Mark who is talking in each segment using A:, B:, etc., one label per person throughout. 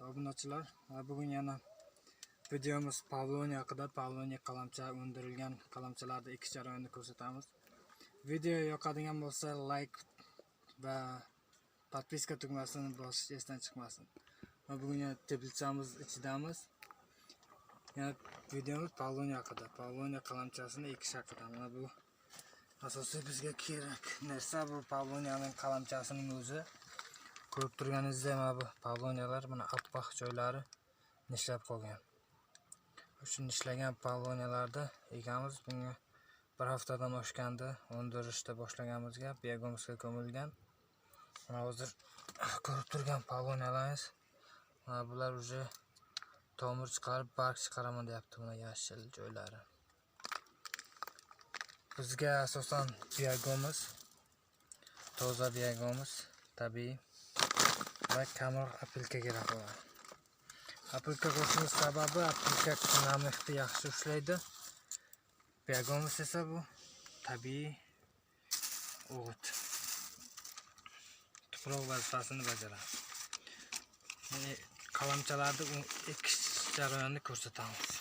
A: Obunachilar. Bugun yana videomiz Pavloniya haqida, Pavloniya qalamcha undirilgan qalamchalarni ekish jarayonini ko'rsatamiz. Video yoqadigan bo'lsa, like va podpiska tugmasini bosish esdan chiqmasin. Va bugun yana teplitsamiz ichidamiz. Yana videomiz Pavloniya haqida, Pavloniya qalamchasini ekish haqida. Mana bu asosiy bizga kerak narsa bu Pavloniyaning qalamchasining o'zi. Ko'rib turganingizdek mana bu pavloniyalar mana oppoq joylari nishlab qolgan. Shu nishlagan pavloniyalarni egamiz. Bunga bir haftadan oshgandi undirishda boshlaganimizga, biogumusga ko'milgan. Mana hozir ko'rib turgan pavloniyalarimiz, mana bular уже tomir chiqarib barg chiqaraman deyapti, mana yashil joylari. Bizga asosan biogumus, toza biogumus, tabiiy va kamroq apilka kerak bo'ladi. Apilka qo'shimiz sababi apilka namlikni yaxshi ushlaydi. Biogumus esa bu tabiiy o'g'it. Tuproq vazifasini bajaradi. Ya'ni qalamchalarni ekish jarayonini ko'rsatamiz.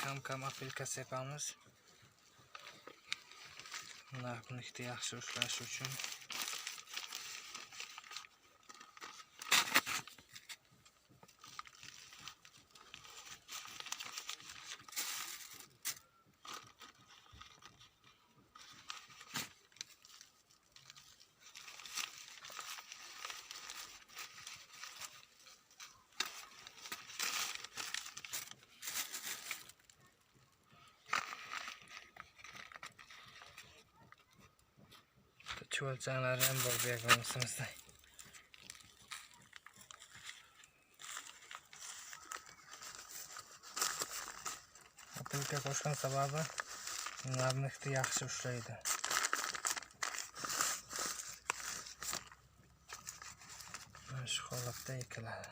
A: Kam-kam apilka sepamiz. Namlikni yaxshi ushlash uchun. Chuvalchanglari ham bor bu yoqimizda. Apilka qo'shgan sababi namlikni yaxshi ushlaydi. Mana shu holatda ekiladi.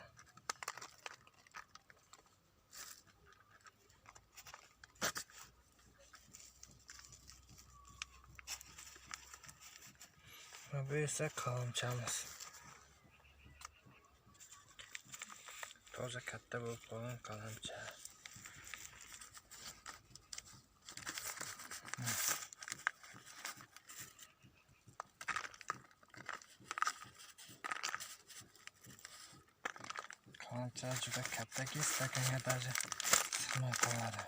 A: Bu esa qalamchamiz. Toza katta bo'lib qolgan qalamcha. Qalamcha juda kattaki, stakanga даже sig'may qoladi.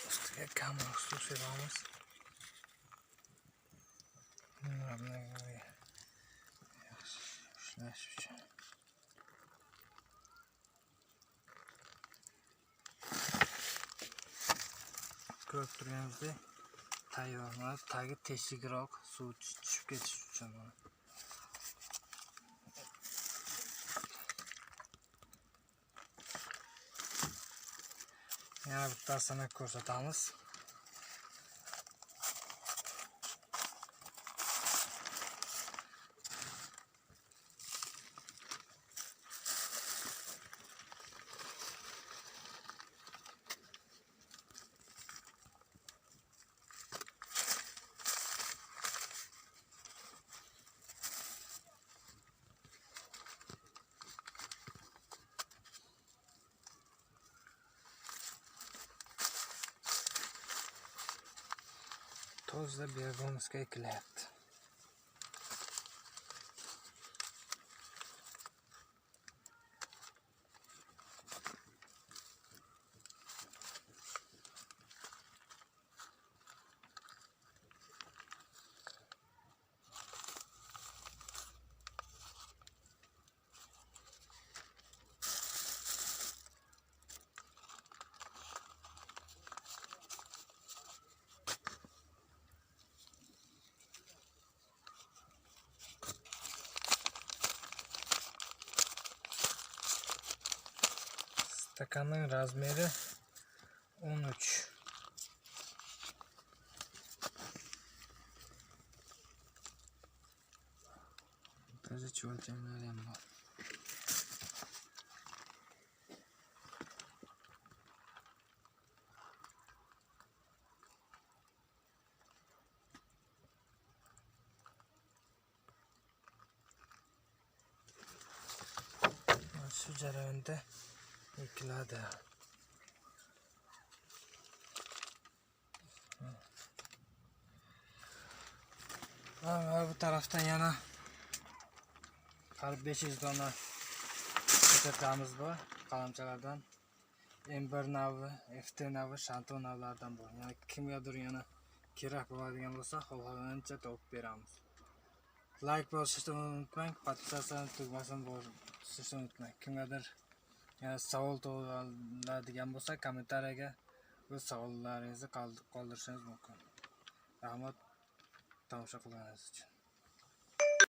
A: Ustiga kamroq suv sepamiz. Yaxshi ushlash uchun. Ko'rib turganingizdek tayyor. Mana tagi teshikroq, suv tushib ketish uchun. Yana bittasini ko'rsatamiz. Toza biogumusga ekilyapti. Stakanning размер i 13. Toza chuvalchanglar ham bor. Mana shu jarayonda ekiladi. Va bu tarafdan yana qariyb 500 dona ko'chatlarimiz bor, qalamchalardan. M1 navi, FT navi, Shanto navlaridan bor. Yana kimgadir yana kerak bo'ladigan bo'lsa, xohlagancha topib beramiz. Like bosishni unutmang, подписаться tugmasini bosishni unutmang. Kimgadir yana savol tug'iladigan bo'lsa, kommentariyaga o'z savollaringizni qoldirishingiz mumkin. Rahmat tomosha qilganingiz uchun.